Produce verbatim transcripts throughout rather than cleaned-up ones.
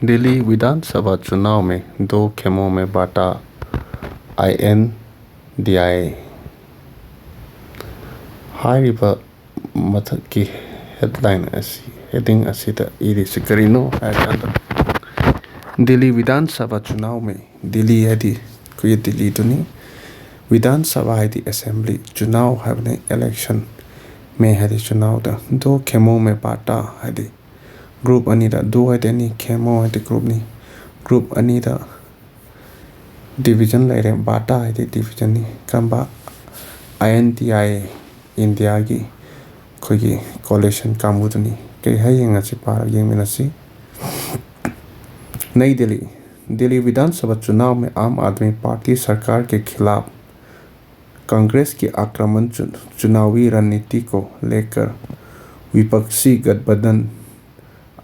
दिल्ली विधानसभा चुनाव में दो खेमों में बांटा आईएनडीआईए। ꯍꯥꯏꯔꯤꯕ ꯃꯊꯛꯀꯤ ꯍꯦꯗꯂꯥꯏꯟ ꯑꯁꯤ, ꯍꯦꯗꯤꯡ ꯑꯁꯤꯗ ꯏꯔꯤꯁꯤ ꯀꯔꯤꯅꯣ ꯍꯥꯏꯔꯀꯥꯟꯗ, ꯗꯤꯜꯂꯤ ꯕꯤꯙꯥꯟ ꯁꯚꯥ ꯆꯨꯅꯥꯎ ꯃꯦ, ꯗꯤꯜꯂꯤ ꯍꯥꯏꯗꯤ ꯑꯩꯈꯣꯏꯒꯤ ꯗꯤꯜꯂꯤꯗꯨꯅꯤ, ꯕꯤꯙꯥꯟ ꯁꯚꯥ ꯍꯥꯏꯗꯤ ꯑꯦꯁꯦꯝꯕ꯭ꯂꯤ, ꯆꯨꯅꯥꯎ ꯍꯥꯏꯕꯅꯤ ꯏꯂꯦꯛꯁꯟ, ꯃꯦ ꯍꯥꯏꯗꯤ ꯆꯨꯅꯥꯎꯗ, ꯗꯣ ꯈꯦꯃꯣ ꯃꯦ ꯕꯥꯇꯥ ꯍꯥꯏꯗꯤ ꯒ꯭ꯔꯨꯞ ꯑꯅꯤꯗ, ꯗꯣ ꯍꯥꯏꯗꯤ ꯑꯅꯤ, ꯈꯦꯃꯣ ꯍꯥꯏꯗꯤ ꯒ꯭ꯔꯨꯞꯅꯤ, ꯒ꯭ꯔꯨꯞ ꯑꯅꯤꯗ ꯗꯤꯕꯤꯖꯟ ꯂꯩꯔꯦ, ꯕꯥꯇꯥ ꯍꯥꯏꯗꯤ ꯗꯤꯕꯤꯖꯟꯅꯤ꯫ ꯀꯔꯝꯕ? ꯑꯥꯏ ꯑꯦꯟ ꯗꯤ ꯑꯥꯏ ꯑꯦ, ꯏꯟꯗꯤꯌꯥꯒꯤ ꯑꯩꯈꯣꯏꯒꯤ ꯀꯣꯂꯤꯁꯟ ꯀꯥꯡꯕꯨꯗꯨꯅꯤ꯫ ꯀꯔꯤ ꯍꯥꯏ ꯌꯦꯡꯉꯁꯤ, ꯄꯥꯔꯒ ꯌꯦꯡꯃꯤꯟꯅꯁꯤ꯫ नई दिल्ली, दिल्ली विधानसभा चुनाव में आम आदमी पार्टी सरकार के खिलाफ कांग्रेस की आक्रामक चु-, चुनावी रणनीति को लेकर विपक्षी गठबंधन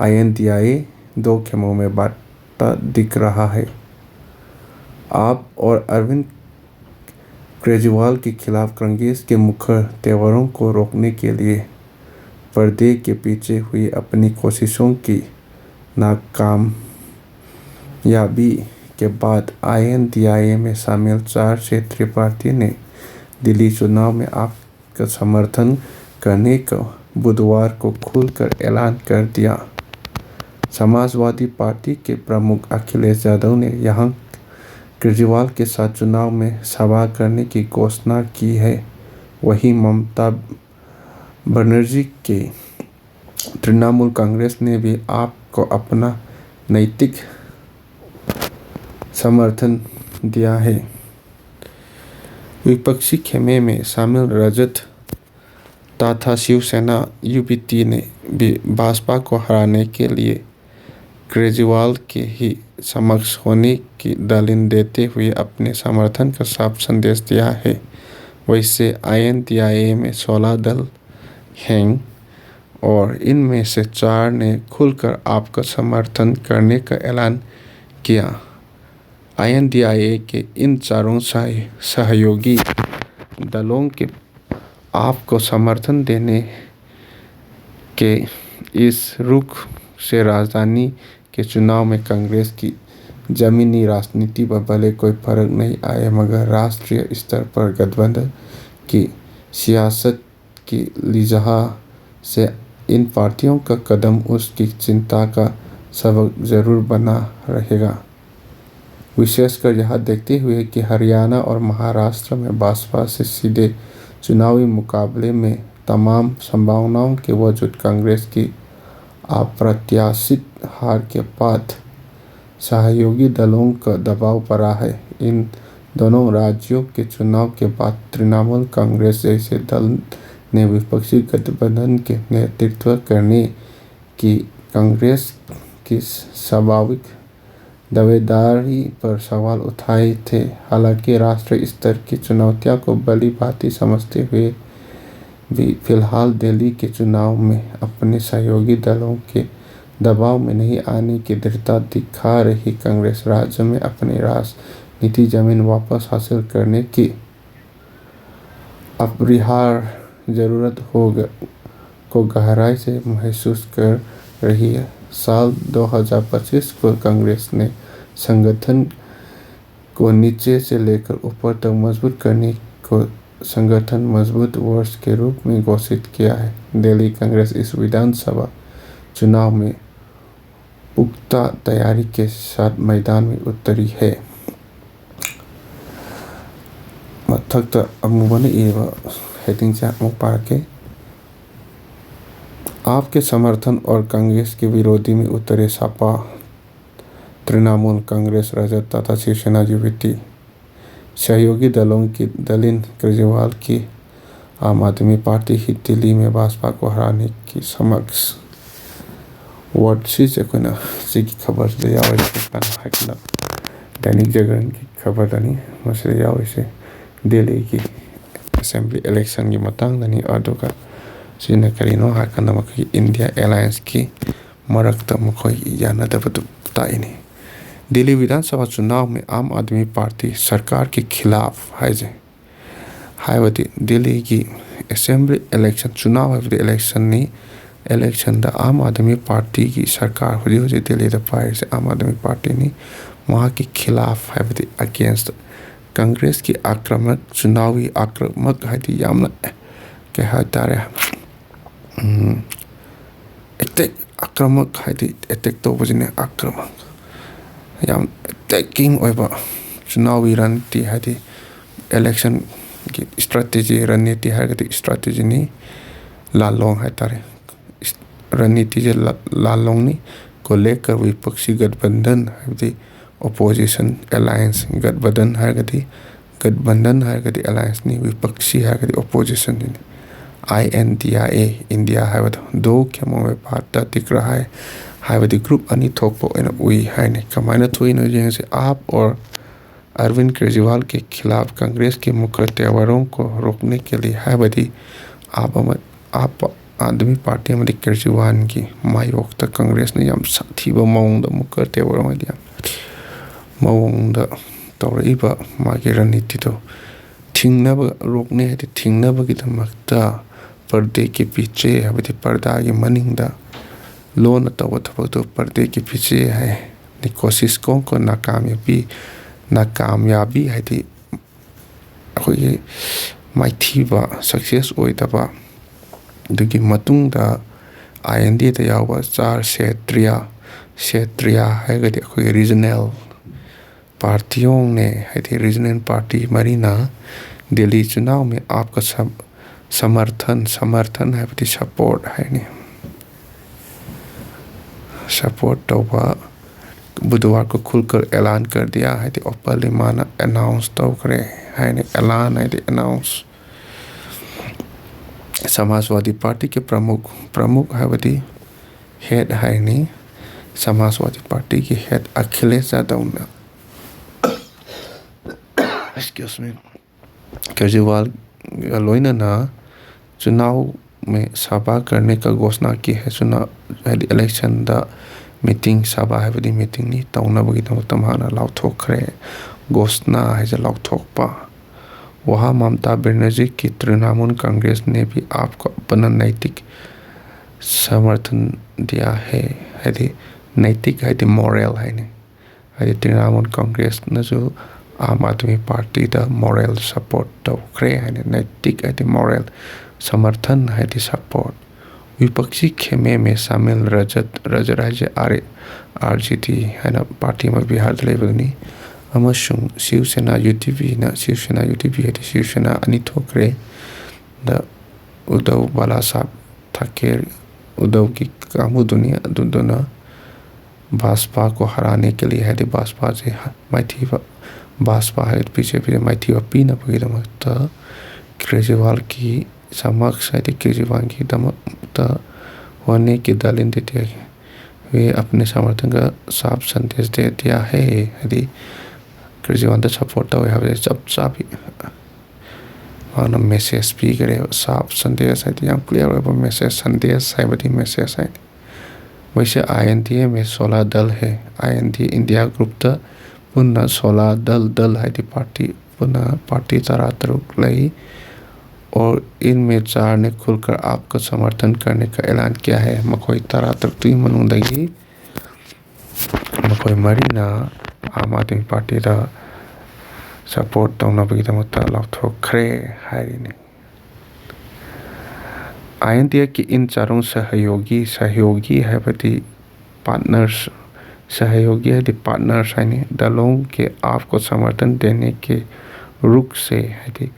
आईएनडीआईए दो खेमों में बांटा दिख रहा है। आप और अरविंद केजरीवाल के खिलाफ कांग्रेस के मुखर तेवरों को रोकने के लिए पर्दे के पीछे हुई अपनी कोशिशों की नाकामयाबी के बाद आईएनडीआईए में शामिल चार क्षेत्रीय पार्टी ने दिल्ली चुनाव में आपका समर्थन करने का बुधवार को खुलकर ऐलान कर दिया। समाजवादी पार्टी के प्रमुख अखिलेश यादव ने यहां केजरीवाल के साथ चुनाव में सभा करने की घोषणा की है। वहीं ममता बनर्जी के तृणमूल कांग्रेस ने भी आपको अपना नैतिक समर्थन दिया है। विपक्षी खेमे में शामिल रजत तथा शिवसेना यूपीटी ने भी भाजपा को हराने के लिए केजरीवाल के ही समक्ष होने की दलील देते हुए अपने समर्थन का साफ संदेश दिया है। वैसे आईएनडीआईए में सोलह दल हैं और इनमें से चार ने खुलकर आपका समर्थन करने का ऐलान किया। आईएनडीआईए के इन चारों सह-, सहयोगी दलों के आपको समर्थन देने के इस रुख से राजधानी के चुनाव में कांग्रेस की जमीनी राजनीति पर भले कोई फर्क नहीं आए, मगर राष्ट्रीय स्तर पर गठबंधन की सियासत की लिहाज से इन पार्टियों का कदम उसकी चिंता का सबक जरूर बना रहेगा। विशेषकर यह देखते हुए कि हरियाणा और महाराष्ट्र में भाजपा से सीधे चुनावी मुकाबले में तमाम संभावनाओं के बावजूद कांग्रेस की अप्रत्याशित हार के बाद सहयोगी दलों का दबाव पड़ा है। इन दोनों राज्यों के चुनाव के बाद तृणमूल कांग्रेस जैसे दल ने विपक्षी गठबंधन के नेतृत्व करने की कांग्रेस की स्वाभाविक दावेदारी पर सवाल उठाए थे। हालांकि राष्ट्रीय स्तर की चुनौतियों को भली भांति समझते हुए भी फिलहाल दिल्ली के चुनाव में अपने सहयोगी दलों के दबाव में नहीं आने की दृढ़ता दिखा रही कांग्रेस राज्य में अपनी राजनीति जमीन वापस हासिल करने की अपरिहार्य जरूरत हो ग-, को गहराई से महसूस कर रही है। साल दो हज़ार पच्चीस को कांग्रेस ने संगठन को नीचे से लेकर ऊपर तक मजबूत करने को संगठन मजबूत वर्ष के रूप में घोषित किया है। दिल्ली कांग्रेस इस विधानसभा चुनाव में पुख्ता तैयारी के साथ मैदान में उतरी है। ꯃꯊꯛꯇ ꯑꯃꯨꯕꯅ ꯏꯔꯤꯕ ꯍꯦꯗꯤꯡꯁꯦ ꯑꯃꯨꯛ ꯄꯥꯔꯛꯀꯦ꯫ आपके समर्थन और कांग्रेस के विरोधी में उतरे सपा, तृणमूल कांग्रेस, राजद तथा शिवसेना युवती सहयोगी दलों की दलिन केजरीवाल की आम आदमी पार्टी ही दिल्ली में भाजपा को हराने की समक्ष ꯋꯥꯔꯗꯁꯤꯁꯦ ꯑꯩꯈꯣꯏꯅ ꯁꯤꯒꯤ ꯈꯕꯔꯁꯤꯗ ꯌꯥꯎꯔꯤꯁꯦ ꯀꯩꯅꯣ ꯍꯥꯏꯒꯅ ꯗꯩꯅꯤꯛ ꯖꯥꯒꯔꯟꯒꯤ ꯈꯕꯔꯗꯅꯤ ꯃꯁꯤꯗ ꯌꯥꯎꯔꯤꯁꯦ꯫ ꯗꯦꯜꯂꯤꯒꯤ ꯑꯦꯁꯦꯝꯕ꯭ꯂꯤ ꯏꯂꯦꯛꯁꯟꯒꯤ ꯃꯇꯥꯡꯗꯅꯤ꯫ ꯑꯗꯨꯒ ꯁꯤꯅ ꯀꯔꯤꯅꯣ ꯍꯥꯏꯔꯀꯥꯟꯗ ꯃꯈꯣꯏꯒꯤ ꯏꯟꯗꯤꯌꯥ ꯑꯦꯂꯥꯌꯟꯁꯀꯤ ꯃꯔꯛꯇ ꯃꯈꯣꯏ ꯌꯥꯅꯗꯕꯗꯨ ꯇꯥꯛꯏꯅꯤ꯫ दिल्ली विधानसभा चुनाव में आम आदमी पार्टी सरकार के खिलाफ ꯍꯥꯏꯁꯦ, ꯍꯥꯏꯕꯗꯤ ꯗꯤꯜꯂꯤꯒꯤ ꯑꯦꯁꯦꯝꯕ꯭ꯂꯤ ꯏꯂꯦꯛꯁꯟ, ꯆꯨꯅꯥꯎ ꯍꯥꯏꯕꯗꯤ ꯏꯂꯦꯛꯁꯟꯅꯤ꯫ ꯏꯂꯦꯛꯁꯟꯗ ꯑꯥꯝ ꯑꯥꯗꯃꯤ ꯄꯥꯔꯇꯤꯒꯤ ꯁꯔꯀꯥꯔ ꯍꯧꯖꯤꯛ ꯍꯧꯖꯤꯛ ꯗꯦꯜꯂꯤꯗ ꯄꯥꯏꯔꯤꯁꯦ ꯑꯥꯝ ꯑꯥꯗꯃꯤ ꯄꯥꯔꯇꯤꯅꯤ꯫ ꯃꯍꯥꯛꯀꯤ ꯈꯤꯂꯥꯐ ꯍꯥꯏꯕꯗꯤ ꯑꯒꯦꯟꯁꯇ ꯀꯪꯒ꯭ꯔꯦꯁꯀꯤ ꯑꯥꯀ꯭ꯔꯃꯛ, ꯆꯨꯅꯥꯎꯒꯤ ꯑꯥꯀ꯭ꯔꯃꯛ ꯍꯥꯏꯗꯤ ꯌꯥꯝꯅ ꯀꯩ ꯍꯥꯏꯇꯥꯔꯦ, ꯑꯦꯇꯦꯛ, ꯑꯥꯀ꯭ꯔꯃꯛ ꯍꯥꯏꯗꯤ ꯑꯦꯇꯦꯛ ꯇꯧꯕꯁꯤꯅꯦ ꯑꯥꯀ꯭ꯔꯃꯛ꯫ ꯌꯥꯝ ꯑꯦꯇꯦꯛꯀꯤꯡ ꯑꯣꯏꯕ ꯆꯨꯅꯥꯎꯒꯤ ꯔꯟꯅꯤꯇꯤ ꯍꯥꯏꯗꯤ ꯏꯂꯦꯛꯁꯟꯒꯤ ꯏꯁꯇ꯭ꯔꯥꯇꯦꯖꯤ, ꯔꯟꯅꯤꯇꯤ ꯍꯥꯏꯔꯒꯗꯤ ꯏꯁꯇ꯭ꯔꯥꯇꯦꯖꯤꯅꯤ, ꯂꯥꯜꯂꯣꯡ ꯍꯥꯏꯇꯥꯔꯦ꯫ ꯔꯟꯅꯤꯇꯤꯁꯦ ꯂꯥꯜꯂꯣꯡꯅꯤ꯫ ꯀꯣꯂꯦꯛ ꯀ ꯋꯤꯄꯛꯁꯤ ꯒꯠꯕꯟꯙꯟ ꯍꯥꯏꯕꯗꯤ ꯑꯣꯄꯣꯖꯤꯁꯟ ꯑꯦꯂꯥꯏꯟꯁ, ꯒꯠꯕꯟꯙꯟ ꯍꯥꯏꯔꯒꯗꯤ, ꯒꯠꯕꯟꯙꯟ ꯍꯥꯏꯔꯒꯗꯤ ꯑꯦꯂꯥꯏꯟꯁꯅꯤ, ꯋꯤꯄꯛꯁꯤ ꯍꯥꯏꯔꯒꯗꯤ ꯑꯣꯄꯣꯖꯤꯁꯟꯅꯤ꯫ ꯑꯥꯏ N D I A, India ꯍꯥꯏꯕꯗꯣ, ꯗꯣ ꯀꯦꯃꯣ ꯃꯦ ꯄꯥꯠꯇ ꯇꯤꯛ ꯔꯍꯥ ꯍꯥꯏ ꯍꯥꯏꯕꯗꯤ ꯒ꯭ꯔꯨꯞ ꯑꯅꯤ ꯊꯣꯛꯄ ꯑꯣꯏꯅ ꯎꯏ ꯍꯥꯏꯅꯤ꯫ ꯀꯃꯥꯏꯅ ꯊꯣꯛꯏꯅꯣ ꯌꯦꯡꯁꯤ꯫ ꯑꯥꯞ ꯑꯣꯔ ꯑꯔꯕꯤꯟ ꯀꯦꯖꯔꯤꯋꯥꯜꯒꯤ ꯈꯤꯂꯥꯐ ꯀꯪꯒ꯭ꯔꯦꯁꯀꯤ ꯃꯨꯈ꯭ꯔ ꯇꯦꯋꯥꯔꯣꯡ ꯀꯣ ꯔꯣꯛꯅꯦ ꯀꯦ ꯂꯤ ꯍꯥꯏꯕꯗꯤ ꯑꯥꯞ ꯑꯃ, ꯑꯥꯞ ꯑꯥꯗꯃꯤ ꯄꯥꯔꯇꯤ ꯑꯃꯗꯤ ꯀꯦꯖꯔꯤꯋꯥꯜꯒꯤ ꯃꯥꯌꯣꯛꯇ ꯀꯪꯒ꯭ꯔꯦꯁꯅ ꯌꯥꯝ ꯁꯥꯊꯤꯕ ꯃꯑꯣꯡꯗ ꯃꯨꯈ꯭ꯔ ꯇꯦꯋꯥꯔꯣꯡ ꯍꯥꯏꯗꯤ ꯌꯥꯝ ꯃꯑꯣꯡꯗ ꯇꯧꯔꯛꯏꯕ ꯃꯥꯒꯤ ꯔꯟꯅꯤꯇꯤꯗꯣ ꯊꯤꯡꯅꯕ, ꯔꯣꯛꯅꯦ ꯍꯥꯏꯗꯤ ꯊꯤꯡꯅꯕꯒꯤꯗꯃꯛꯇ ꯄꯔꯗꯦ ꯀꯤ ꯄꯤꯆꯦ ꯍꯥꯏꯕꯗꯤ ꯄꯔꯗꯥꯒꯤ ꯃꯅꯤꯡꯗ ꯂꯣꯟꯅ ꯇꯧꯕ ꯊꯕꯛꯇꯣ ꯄꯔꯗꯦ ꯀꯤ ꯄꯤꯆꯦ ꯍꯥꯏ꯫ ꯀꯣꯁꯤꯁ ꯀꯣꯡ ꯀꯣ ꯅꯥꯀꯥꯝꯌꯥꯕꯤ, ꯅꯥꯀꯥꯝꯌꯥꯕꯤ ꯍꯥꯏꯗꯤ ꯑꯩꯈꯣꯏꯒꯤ ꯃꯥꯏꯊꯤꯕ, ꯁꯛꯁꯦꯁ ꯑꯣꯏꯗꯕ꯫ ꯑꯗꯨꯒꯤ ꯃꯇꯨꯡꯗ ꯑꯥꯏ ꯑꯦꯟ ꯗꯤꯗ ꯌꯥꯎꯕ ꯆꯥꯔ ꯁꯦꯇ꯭ꯔꯤꯌꯥ, ꯁꯦꯇ꯭ꯔꯤꯌꯥ ꯍꯥꯏꯔꯒꯗꯤ ꯑꯩꯈꯣꯏꯒꯤ ꯔꯤꯖꯅꯦꯜ ꯄꯥꯔꯇꯤꯌꯣꯡꯅꯦ, ꯍꯥꯏꯗꯤ ꯔꯤꯖꯅꯦꯜ ꯄꯥꯔꯇꯤ ꯃꯔꯤꯅ ꯗꯦꯜꯂꯤ ꯆꯨꯅꯥꯎ ꯃꯦ ꯑꯥꯞꯀ ꯁꯝ-, ꯁꯃꯔꯊꯟ, ꯁꯃꯔꯊꯟ ꯍꯥꯏꯕꯗꯤ ꯁꯄꯣꯔꯠ ꯍꯥꯏꯅꯤ, ꯁꯄꯣꯔꯠ ꯇꯧꯕ꯫ ꯕꯨꯙꯋꯥꯔ ꯀꯣ ꯈꯨꯜꯀꯔ ꯑꯦꯂꯥꯟ ꯀꯔ ꯗꯤꯌꯥ ꯍꯥꯏꯗꯤ ꯑꯣꯄꯟꯂꯤ ꯃꯥꯅ ꯑꯦꯅꯥꯎꯟꯁ ꯇꯧꯈ꯭ꯔꯦ ꯍꯥꯏꯅꯤ꯫ ꯑꯦꯂꯥꯟ ꯍꯥꯏꯗꯤ ꯑꯦꯅꯥꯎꯟꯁ꯫ ꯁꯃꯥꯖꯋꯥꯗꯤ ꯄꯥꯔꯇꯤꯒꯤ ꯄ꯭ꯔꯃꯨꯈ, ꯄ꯭ꯔꯃꯨꯈ ꯍꯥꯏꯕꯗꯤ ꯍꯦꯗ ꯍꯥꯏꯅꯤ꯫ ꯁꯃꯥꯖꯋꯥꯗꯤ ꯄꯥꯔꯇꯤꯒꯤ ꯍꯦꯗ ꯑꯈꯤꯂꯦꯁ ꯌꯥꯗꯧꯅ, excuse me, ꯀꯦꯖꯔꯤꯋꯥꯜꯒ ꯂꯣꯏꯅꯅ ꯆꯨꯅꯥꯎ ꯃꯦ ꯁꯥꯕꯥ ꯀꯔꯅꯦ ꯀ ꯒꯣꯁꯅꯥ ꯀꯤ ꯍꯦ ꯆꯨꯅꯥ-, ꯍꯥꯏꯗꯤ ꯏꯂꯦꯛꯁꯟꯗ ꯃꯤꯇꯤꯡ, ꯁꯥꯕꯥ ꯍꯥꯏꯕꯗꯤ ꯃꯤꯇꯤꯡꯅꯤ, ꯇꯧꯅꯕꯒꯤꯗꯃꯛꯇ ꯃꯍꯥꯛꯅ ꯂꯥꯎꯊꯣꯛꯈ꯭ꯔꯦ꯫ ꯒꯣꯁꯅꯥ ꯍꯥꯏꯁꯦ ꯂꯥꯎꯊꯣꯛꯄ꯫ ꯋꯥꯍꯥ ꯃꯝꯇꯥ ꯕꯦꯅꯔꯖꯤ ꯀꯤ ꯇ꯭ꯔꯤꯅꯥꯃꯨꯜ ꯀꯪꯒ꯭ꯔꯦꯁ ꯅꯦ ꯚꯤ ꯑꯥꯞꯀ ꯑꯄꯅ ꯅꯩꯇꯤꯛ ꯁꯃꯔꯊꯟ ꯗꯤꯌꯥ ꯍꯦ ꯍꯥꯏꯗꯤ ꯅꯩꯇꯤꯛ ꯍꯥꯏꯗꯤ ꯃꯣꯔꯦꯜ ꯍꯥꯏꯅꯤ꯫ ꯍꯥꯏꯗꯤ ꯇ꯭ꯔꯤꯅꯥꯃꯨꯜ ꯀꯪꯒ꯭ꯔꯦꯁꯅꯁꯨ ꯑꯥꯝ ꯑꯥꯗꯃꯤ ꯄꯥꯔꯇꯤꯗ ꯃꯣꯔꯦꯜ ꯁꯄꯣꯔꯠ ꯇꯧꯈ꯭ꯔꯦ ꯍꯥꯏꯅ ꯅꯩꯇꯤꯛ ꯍꯥꯏꯗꯤ ꯃꯣꯔꯦꯜ, ꯁꯃꯔꯊꯟ ꯍꯥꯏꯗꯤ ꯁꯄꯣꯔꯠ꯫ ꯋꯤꯄꯛꯁꯤ ꯈꯦꯃꯦ ꯃꯦ ꯁꯥꯃꯤꯜ ꯔꯖꯠ, ꯔꯖꯠ ꯍꯥꯏꯁꯦ ꯑꯥꯔ ꯑꯥꯔ ꯖꯤ ꯗꯤ ꯍꯥꯏꯅ ꯄꯥꯔꯇꯤ ꯑꯃ ꯕꯤꯍꯥꯔꯗ ꯂꯩꯕꯗꯨꯅꯤ꯫ ꯑꯃꯁꯨꯡ ꯁꯤꯕ ꯁꯦꯅꯥ ꯌꯨ ꯇꯤ ꯚꯤꯅ, ꯁꯤꯕ ꯁꯦꯅꯥ ꯌꯨ ꯇꯤ ꯚꯤ ꯍꯥꯏꯗꯤ ꯁꯤꯕ ꯁꯦꯅꯥ ꯑꯅꯤ ꯊꯣꯛꯈ꯭ꯔꯦ꯫ ꯗ ꯎꯗꯧ ꯕꯥꯂꯥꯁꯥꯕ ꯊꯥꯀꯦꯔ, ꯎꯗꯧꯒꯤ ꯀꯥꯡꯕꯨꯗꯨꯅꯤ꯫ ꯑꯗꯨꯗꯨꯅ ꯚꯥꯖꯄꯥ ꯀꯣ ꯍꯔꯥꯅꯦ ꯀꯦ ꯂꯤꯌꯦ ꯍꯥꯏꯗꯤ ꯚꯥꯖꯄꯥꯁꯦ ꯃꯥꯏꯊꯤꯕ, ꯚꯥꯖꯄꯥ ꯍꯥꯏꯗꯤ ꯕꯤ ꯖꯦ ꯄꯤꯗ ꯃꯥꯏꯊꯤꯕ ꯄꯤꯅꯕꯒꯤꯗꯃꯛꯇ ꯀ꯭ꯔꯦꯖꯤꯋꯥꯜꯒꯤ ꯁꯃꯛꯁ ꯍꯥꯏꯗꯤ ꯀ꯭ꯔꯦꯖꯤꯋꯥꯜꯒꯤꯗꯃꯛꯇ ꯍꯣꯅꯦ ꯀꯤ ꯗꯥꯂꯤꯟ ꯗꯦ ꯗꯤꯌꯥ ꯍꯦ, ꯋꯦ ꯑꯄꯅꯦ ꯁꯃꯔꯊꯟ ꯀꯥ ꯁꯥꯐ ꯁꯟꯗꯦꯁ ꯗꯦ ꯗꯤꯌꯥ ꯍꯦ ꯍꯥꯏꯗꯤ ꯀ꯭ꯔꯦꯖꯤꯋꯥꯜꯗ ꯁꯞꯄꯣꯔꯠ ꯇꯧꯋꯦ ꯍꯥꯏꯕꯁꯦ ꯆꯞ ꯆꯥꯕꯤ ꯃꯥꯅ ꯃꯦꯁꯦꯖ ꯄꯤꯈꯔꯦꯕ꯫ ꯁꯥꯐ ꯁꯟꯗꯦꯁ ꯍꯥꯏꯗꯤ ꯌꯥꯝ ꯀ꯭ꯂꯤꯌꯥꯔ ꯑꯣꯏꯕ ꯃꯦꯁꯦꯖ, ꯁꯟꯗꯦꯁ ꯍꯥꯏꯕꯗꯤ ꯃꯦꯁꯦꯖ ꯍꯥꯏꯗꯤ꯫ वैसे आई एन डी ए में सोलह दल है। I N D A India ग्रुपꯇ ꯄꯨꯟꯅ ꯁꯣꯂꯥ ꯗꯜ, ꯗꯜ ꯍꯥꯏꯗꯤ ꯄꯥꯔꯇꯤ, ꯄꯨꯟꯅ ꯄꯥꯔꯇꯤ ꯇꯔꯥꯇꯔꯨꯛ ꯂꯩ꯫ और इनमें चार ने खुलकर आपका समर्थन करने का ऐलान किया है꯫ ꯃꯈꯣꯏ ꯇꯔꯥꯇꯔꯨꯛꯇꯨꯒꯤ ꯃꯅꯨꯡꯗꯒꯤ ꯃꯈꯣꯏ ꯃꯔꯤꯅ ꯑꯥꯝ ꯑꯥꯗꯃꯤ ꯄꯥꯔꯇꯤꯗ ꯁꯄꯣꯔꯠ ꯇꯧꯅꯕꯒꯤꯗꯃꯛꯇ ꯂꯥꯎꯊꯣꯛꯈ꯭ꯔꯦ ꯍꯥꯏꯔꯤꯅꯤ꯫ आई एन डी ए के इन चारों सहयोगी, सहयोगी ꯍꯥꯏꯕꯗꯤ ꯄꯥꯔꯠꯅꯔꯁ, सहयोगी ꯍꯥꯏꯗꯤ ꯄꯥꯔꯠꯅꯔꯁ ꯍꯥꯏꯅꯤ, दलों के आपको समर्थन देने के रुख से ꯍꯥꯏꯗꯤ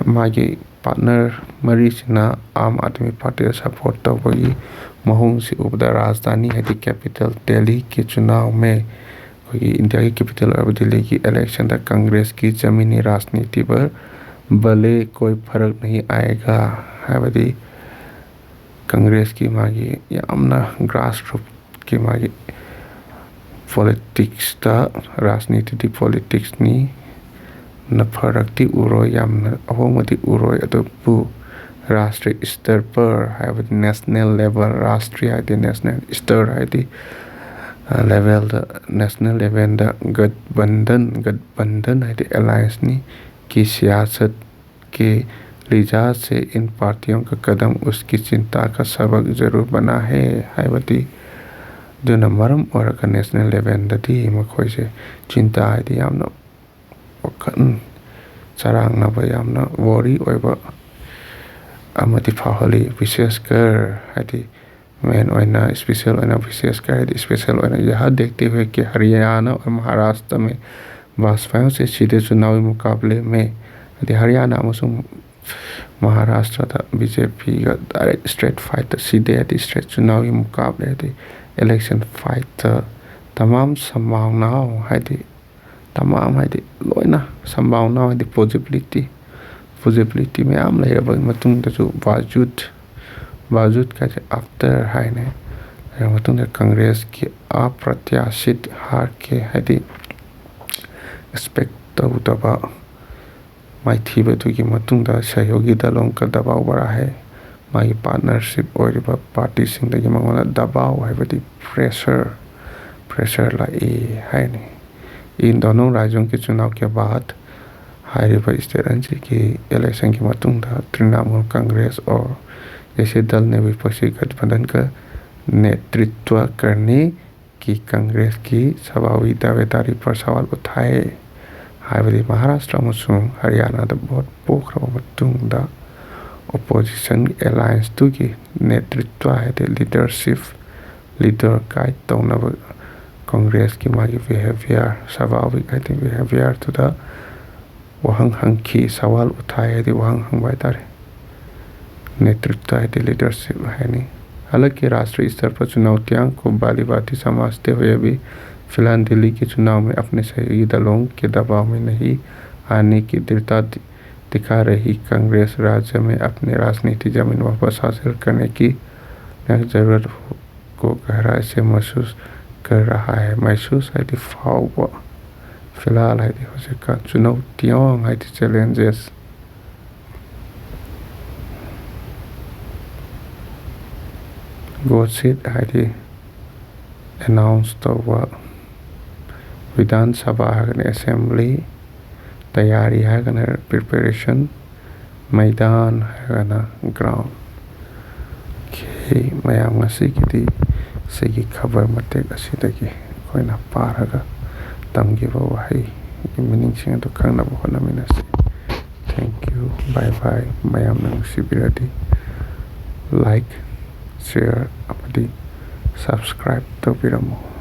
ꯃꯥꯒꯤ ꯄꯥꯔꯠꯅꯔ ꯃꯔꯤꯁꯤꯅ ꯑꯥꯝ ꯑꯥꯗꯃꯤ ꯄꯥꯔꯇꯤꯗ ꯁꯄꯣꯔꯠ ꯇꯧꯕꯒꯤ ꯃꯑꯣꯡꯁꯤ ꯎꯕꯗ ꯔꯥꯖꯙꯥꯅꯤ ꯍꯥꯏꯗꯤ ꯀꯦꯄꯤꯇꯦꯜ ꯗꯦꯜꯂꯤꯒꯤ ꯆꯨꯅꯥꯎ ꯃꯦ ꯑꯩꯈꯣꯏꯒꯤ ꯏꯟꯗꯤꯌꯥꯒꯤ ꯀꯦꯄꯤꯇꯦꯜ ꯑꯣꯏꯕ ꯗꯤꯜꯂꯤꯒꯤ ꯏꯂꯦꯛꯁꯟꯗ ꯀꯪꯒ꯭ꯔꯦꯁꯀꯤ ꯖꯃꯤꯅꯤ ꯔꯥꯖꯅꯤꯇꯤ ꯄꯔ ꯚꯂꯦ ꯀꯣꯏ ꯐꯔꯛ ꯅꯍꯤ ꯑꯥꯌꯦꯒꯥ ꯍꯥꯏꯕꯗꯤ ꯀꯪꯒ꯭ꯔꯦꯁꯀꯤ ꯃꯥꯒꯤ ꯌꯥꯝꯅ ꯒ꯭ꯔꯥꯁ ꯔꯨꯠꯀꯤ ꯃꯥꯒꯤ ꯄꯣꯂꯤꯇꯤꯛꯁꯇ, ꯔꯥꯖꯅꯤꯇꯤꯗꯤ ꯄꯣꯂꯤꯇꯤꯛꯁꯅꯤ꯫ ꯅ ꯐꯔꯛꯇꯤ ꯎꯔꯣꯏ, ꯌꯥꯝꯅ ꯑꯍꯣꯡꯕꯗꯤ ꯎꯔꯣꯏ, ꯑꯗꯨꯕꯨ ꯔꯥꯁꯇ꯭ꯔꯤꯌ ꯁ꯭ꯇꯔ ꯄꯔ ꯍꯥꯏꯕꯗꯤ ꯅꯦꯁꯅꯦꯜ ꯂꯦꯚꯦꯜ, ꯔꯥꯁꯇ꯭ꯔꯤꯌ ꯍꯥꯏꯗꯤ ꯅꯦꯁꯅꯦꯜ, ꯁ꯭ꯇꯔ ꯍꯥꯏꯗꯤ ꯂꯦꯚꯦꯜꯗ, ꯅꯦꯁꯅꯦꯜ ꯂꯦꯚꯦꯜꯗ ꯒꯠꯕꯟꯙꯟ, ꯒꯠꯕꯟꯙꯟ ꯍꯥꯏꯗꯤ ꯑꯦꯂꯥꯏꯟꯁꯅꯤ꯫ ꯀꯤ ꯁꯤꯌꯥꯁꯠ ꯀꯤ लीजा से इन पार्टियों का कदम उसकी चिंता का सबक जरूर बना है ꯍꯥꯏꯕꯗꯤ, ꯑꯗꯨꯅ ꯃꯔꯝ ꯑꯣꯏꯔꯒ ꯅꯦꯁꯅꯦꯜ ꯂꯦꯚꯦꯜꯗꯗꯤ ꯃꯈꯣꯏꯁꯦ ꯆꯤꯟꯇꯥ ꯍꯥꯏꯗꯤ ꯌꯥꯝꯅ ꯋꯥꯈꯜ ꯆꯔꯥꯡꯅꯕ, ꯌꯥꯝꯅ ꯋꯥꯔꯤ ꯑꯣꯏꯕ ꯑꯃꯗꯤ ꯐꯥꯎꯍꯜꯂꯤ꯫ ꯕꯤꯁꯦꯁꯀꯔ ꯍꯥꯏꯗꯤ ꯃꯦꯟ ꯑꯣꯏꯅ, ꯏꯁꯄꯤꯁꯦꯜ ꯑꯣꯏꯅ ꯕꯤꯁꯦꯁꯀꯔ ꯍꯥꯏꯗꯤ ꯏꯁꯄꯤꯁꯦꯜ ꯑꯣꯏꯅ ꯌꯥꯍ ꯗꯦꯈꯇꯦ ꯍꯨꯌꯦ ꯀꯤ ꯍꯔꯤꯌꯥꯅꯥ ꯑꯣꯔ ꯃꯍꯥꯔꯥꯁꯇ꯭ꯔ ꯃꯦ ꯕꯥꯖꯄꯥꯏꯌꯣꯟ ꯁꯦ ꯁꯤꯙꯦ ꯆꯨꯅꯥꯎ ꯀꯤ ꯃꯨꯀꯥꯕꯂꯦ ꯃꯦ ꯍꯥꯏꯗꯤ ꯍꯔꯤꯌꯥꯅꯥ ꯑꯃꯁꯨꯡ ꯃꯍꯥꯔꯥꯁꯇ꯭ꯔꯗ ꯕꯤ ꯖꯦ ꯄꯤꯒ ꯗꯥꯏꯔꯦꯛ ꯏꯁꯇ꯭ꯔꯦꯠ ꯐꯥꯏꯠꯇ ꯁꯤꯙꯦ ꯍꯥꯏꯗꯤ ꯏꯁꯇ꯭ꯔꯦꯠ ꯆꯨꯅꯥꯎ ꯀꯤ ꯃꯨꯀꯥꯕꯂꯦ ꯍꯥꯏꯗꯤ ꯏꯂꯦꯛꯁꯟ ꯐꯥꯏꯠꯇ ꯇꯃꯥꯝ ꯁꯝꯚꯥꯕꯅꯥ ꯍꯥꯏꯗꯤ ꯇꯃꯥꯝ ꯍꯥꯏꯗꯤ ꯂꯣꯏꯅ ꯁꯝꯚꯥꯕꯅꯥ ꯍꯥꯏꯗꯤ ꯄꯣꯖꯤꯕꯤꯂꯤꯇꯤ ꯄꯣꯖꯤꯕꯤꯂꯤꯇꯤ ꯃꯌꯥꯝ ꯂꯩꯔꯕ ꯃꯇꯨꯡꯗꯁꯨ ꯕꯥꯖꯨꯗ ꯕꯥꯖꯨꯗ ꯀꯥꯏꯁꯦ ꯑꯥꯐꯇꯔ ꯍꯥꯏꯅ ꯂꯩꯔꯕ ꯃꯇꯨꯡꯗ ꯀꯪꯒ꯭ꯔꯦꯁꯀꯤ ꯑꯄ꯭ꯔꯇ꯭ꯌꯥꯁꯤꯠ ꯍꯥꯔ ꯀꯦ ꯍꯥꯏꯗꯤ ꯑꯦꯛꯁꯄꯦꯛ ꯇꯧꯗꯕ ꯃꯥꯏꯊꯤꯕꯗꯨꯒꯤ ꯃꯇꯨꯡꯗ ꯁꯍꯌꯣꯒꯤ ꯗꯜ ꯎꯟꯀꯥ ꯗꯕꯥꯎ ꯕꯔꯥ ꯍꯦ, ꯃꯥꯒꯤ ꯄꯥꯔꯠꯅꯔꯁꯤꯞ ꯑꯣꯏꯔꯤꯕ ꯄꯥꯔꯇꯤꯁꯤꯡꯗꯒꯤ ꯃꯉꯣꯟꯗ ꯗꯕꯥꯎ ꯍꯥꯏꯕꯗꯤ ꯄ꯭ꯔꯦꯁꯔ ꯄ꯭ꯔꯦꯁꯔ ꯂꯥꯛꯏ ꯍꯥꯏꯅꯤ꯫ ꯏꯟ ꯗꯣꯅꯣ ꯔꯥꯏꯖꯣꯡ ꯀꯤ ꯆꯨꯅꯥꯎ ꯀꯦ ꯕꯥꯗ ꯍꯥꯏꯔꯤꯕ ꯁ꯭ꯇꯦꯠ ꯑꯅꯤꯁꯤꯒꯤ ꯏꯂꯦꯛꯁꯟꯒꯤ ꯃꯇꯨꯡꯗ ꯇ꯭ꯔꯤꯅꯥꯃꯨꯜ ꯀꯪꯒ꯭ꯔꯦꯁ ꯑꯣꯔ ꯑꯦꯁꯦ ꯗꯜ ꯅꯦ ꯕꯤꯄꯛꯁꯤ ꯒꯊꯕꯟꯙꯟ ꯀ ꯅꯦꯇ꯭ꯔꯤꯇ꯭ꯋ ꯀꯔꯅꯦ ꯀꯤ ꯀꯪꯒ꯭ꯔꯦꯁꯀꯤ ꯁꯚꯥꯋꯤ ꯗꯥꯕꯦꯗꯥꯔꯤ ꯄꯔ ꯁꯋꯥꯜ ꯎꯊꯥꯏ ꯍꯥꯏꯕꯗꯤ ꯃꯍꯥꯔꯥꯁꯇ꯭ꯔ ꯑꯃꯁꯨꯡ ꯍꯔꯤꯌꯥꯅꯥꯗ ꯚꯣꯠ ꯄꯣꯛꯈ꯭ꯔꯕ ꯃꯇꯨꯡꯗ ꯑꯣꯄꯣꯖꯤꯁꯟ ꯑꯦꯂꯥꯌꯟꯁꯇꯨꯒꯤ ꯅꯦꯇ꯭ꯔꯤꯇ꯭ꯋ ꯍꯥꯏꯗꯤ ꯂꯤꯗꯔꯁꯤꯞ ꯂꯤꯗꯔ ꯒꯥꯏꯗ ꯇꯧꯅꯕ ꯀꯪꯒ꯭ꯔꯦꯁꯀꯤ ꯃꯥꯒꯤ ꯕꯤꯍꯦꯕꯤꯌꯔ ꯁꯚꯥꯋꯤꯛ ꯍꯥꯏꯗꯤ ꯕꯤꯍꯦꯕꯤꯌꯔꯗꯨꯗ ꯋꯥꯍꯪ ꯍꯪꯈꯤ꯫ ꯁꯋꯥꯜ ꯎꯊꯥꯏ ꯍꯥꯏꯗꯤ ꯋꯥꯍꯪ ꯍꯪꯕ ꯍꯥꯏꯇꯥꯔꯦ꯫ ꯅꯦꯇ꯭ꯔꯤꯇ꯭ꯋ ꯍꯥꯏꯗꯤ ꯂꯤꯗꯔꯁꯤꯞ ꯍꯥꯏꯅꯤ꯫ ꯍꯟꯗꯛꯀꯤ राष्ट्रीय स्तर पर चुनौतियां को बालीवादी समाजते हुए भी फिलहाल दिल्ली के चुनाव में अपने सहयोगी दलों के दबाव में नहीं आने की दृढ़ता दि- दिखा रही कांग्रेस राज्य में अपनी राजनीति जमीन वापस हासिल करने की ज़रूरत को गहराई से महसूस कर रहा है꯫ महसूस ꯍꯥꯏꯗꯤ ꯐꯥꯎꯕ꯫ फिलहाल ꯍꯥꯏꯗꯤ ꯍꯧꯖꯤꯛꯀꯥꯟ꯫ चुनौतियां ꯍꯥꯏꯗꯤ challenges꯫ घोषित ꯍꯥꯏꯗꯤ ꯑꯦꯅꯥꯎꯟꯁ ꯇꯧꯕ꯫ विधानसभा ꯍꯥꯏꯔꯒꯅ assembly꯫ तैयारी ꯍꯥꯏꯔꯒꯅ preparation꯫ ꯃꯩꯗꯥꯟ ꯍꯥꯏꯔꯒꯅ ground꯫ Okay, ꯃꯌꯥꯝ, ꯉꯁꯤꯒꯤꯗꯤ ꯁꯤꯒꯤ ꯈꯕꯔ ꯃꯇꯦꯛ ꯑꯁꯤꯗꯒꯤ ꯑꯩꯈꯣꯏꯅ ꯄꯥꯔꯒ ꯇꯝꯈꯤꯕ ꯋꯥꯍꯩꯒꯤ meaningꯁꯤꯡ ꯑꯗꯨ ꯈꯪꯅꯕ ꯍꯣꯠꯅꯃꯤꯟꯅꯁꯤ꯫ Thank you, bye bye꯫ ꯃꯌꯥꯝꯅ ꯅꯨꯡꯁꯤꯕꯤꯔꯗꯤ like, share ꯑꯃꯗꯤ subscribe ꯇꯧꯕꯤꯔꯝꯃꯨ꯫